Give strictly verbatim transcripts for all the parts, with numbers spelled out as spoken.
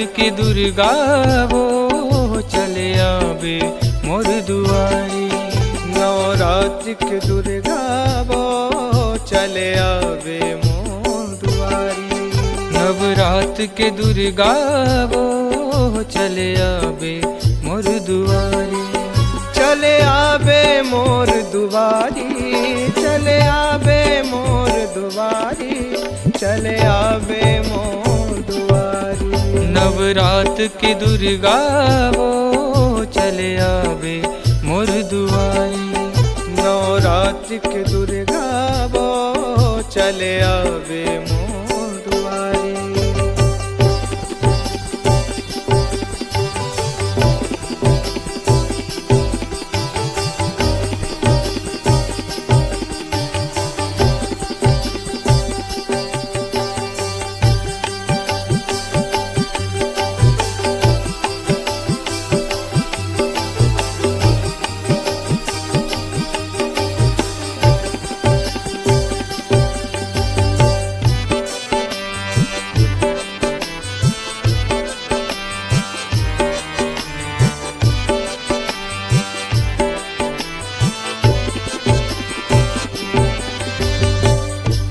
के दुर्गा वो चले आबे मोर दुआरी। नवरात्रि के दुर्गा वो चले आबे मोर दुआरी। नवरात्रि के दुर्गा वो चले आबे मोर दुआरी। चले आबे मोर दुआरी, चले आबे मोर दुआरी, चले आबे मोर दुआरी। नवरात के दुर्गा वो चले आबे मोर दुआरी। नवरात के दुर्गा वो चले आबे मोर दुआरी।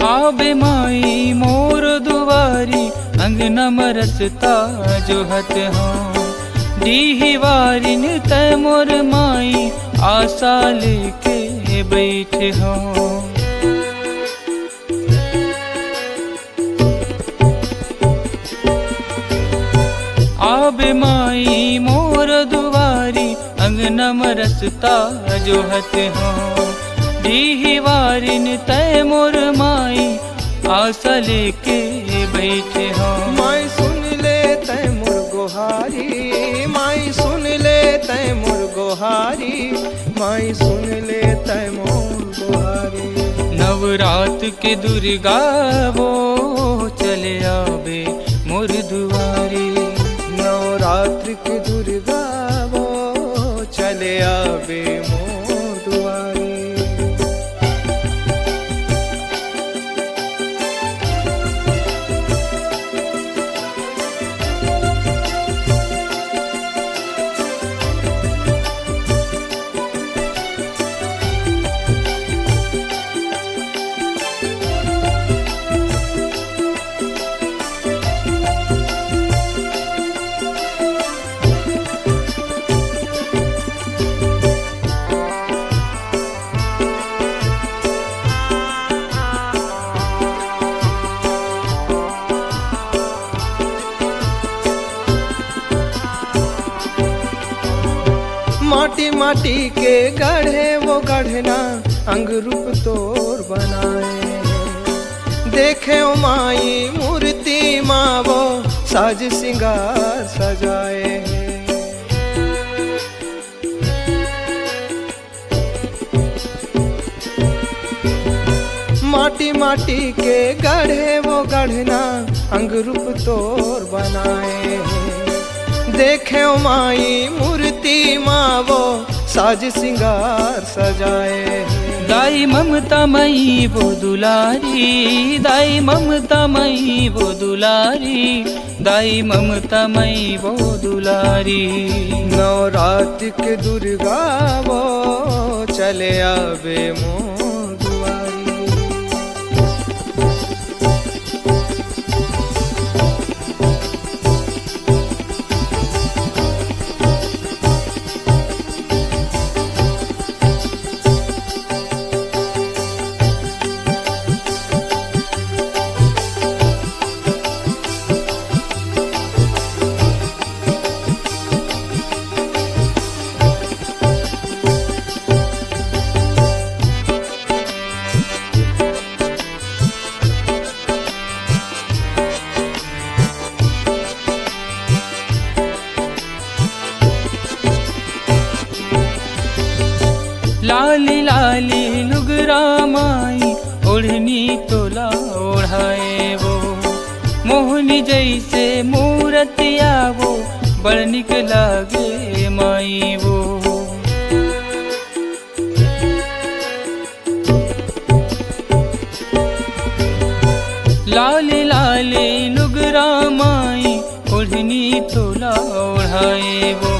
आबे माई मोर दुआरी, अंगना म रसता जोहत हौं। डीहवारिन तै मोर माई, आसा लेके बइठे हौं। आबे माई मोर दुआरी, अंगना म रसता जोहत हौं। डीहवारिन तै मोर माई, आसा लेके बइठे हौं। माई सुन ले तै मोर गोहारी, माई सुन ले तै मोर गोहारी, माई सुन ले तै मोर दुआरी। नवरात के दुर्गा वो चले आबे मोर दुआरी। नवरात्र के दुर्गा वो चले आबे मोर दुआरी। माटी माटी के गढ़े वो गढ़ना, अंग रूप तोर बनाए। देखे ओ माई मूर्ति मा वो, साज सिंगार सजाए। माटी माटी के गढ़े वो गढ़ना, अंग रूप तोर बनाए। देखे ओ माई मूर्ति मा वो, साज सिंगार सजाए। दाई ममता मई वो दुलारी, दाई ममता मई वो दुलारी, दाई ममता मई वो दुलारी। नवरात के दुर्गा वो चले आबे मोर दुआरी। लाली लाली लुगरा माई, ओढ़नी तोला ओढ़ाए वो। मोहनी जैसे मूरतिया वो, बड़ निक लागे माई वो। लाली लाली लुगरा माई, ओढ़नी तोला ओढ़ाए वो,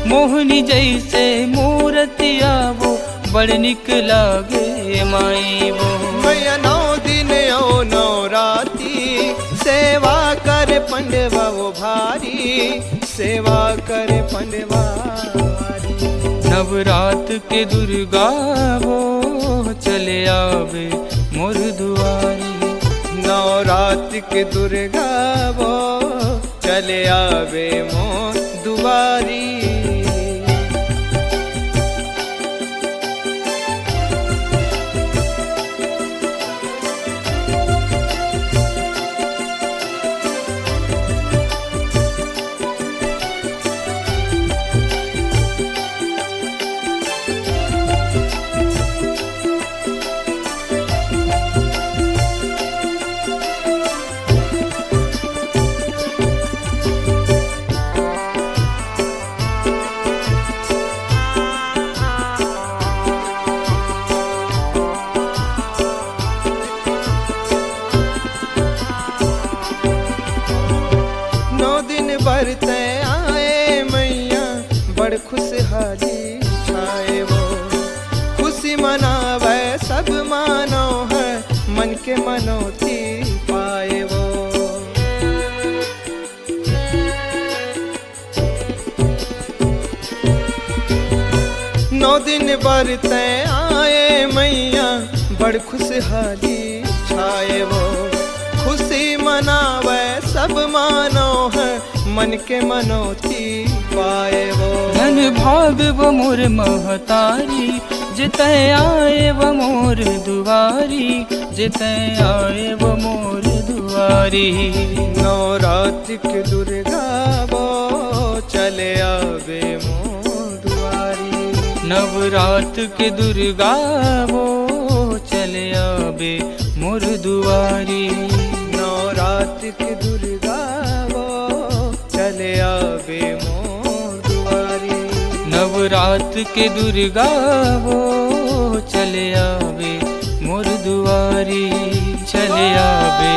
मोहनी जैसे मूरतिया वो, बड़ निक लागे माई वो। मैया नौ दिन अउ नौ राती, सेवा करे पंडवा वो भारी, सेवा करे पंडवा भारी। नवरात के दुर्गा वो, चले आवे मोर दुआरी। नवरात के दुर्गा वो, चले आवे मोर दुआरी। नौ दिन बर तैं आए मैया, बड़ खुशहाली छाए वो। खुशी मनावे सब मानव है, मन के मनौती पाए वो। नौ दिन बर तैं आए मैया, बड़ खुशहाली छाए वो। खुशी मनावे सब मानव है, मन के मनौती पाए वो। धन भाग वो मोर महतारी, जे तैं आए वो मोर दुआरी, जे तैं आए वो मोर दुआरी। नवरात के दुर्गा वो, चले आवे मोर दुआरी। नवरात के दुर्गा वो, चले आवे मोर दुआरी। नवरात के दुर्गा वो, चले आवे मोर दुआरी। नवरात के दुर्गा वो, चले आवे मोर दुआरी। चले आवे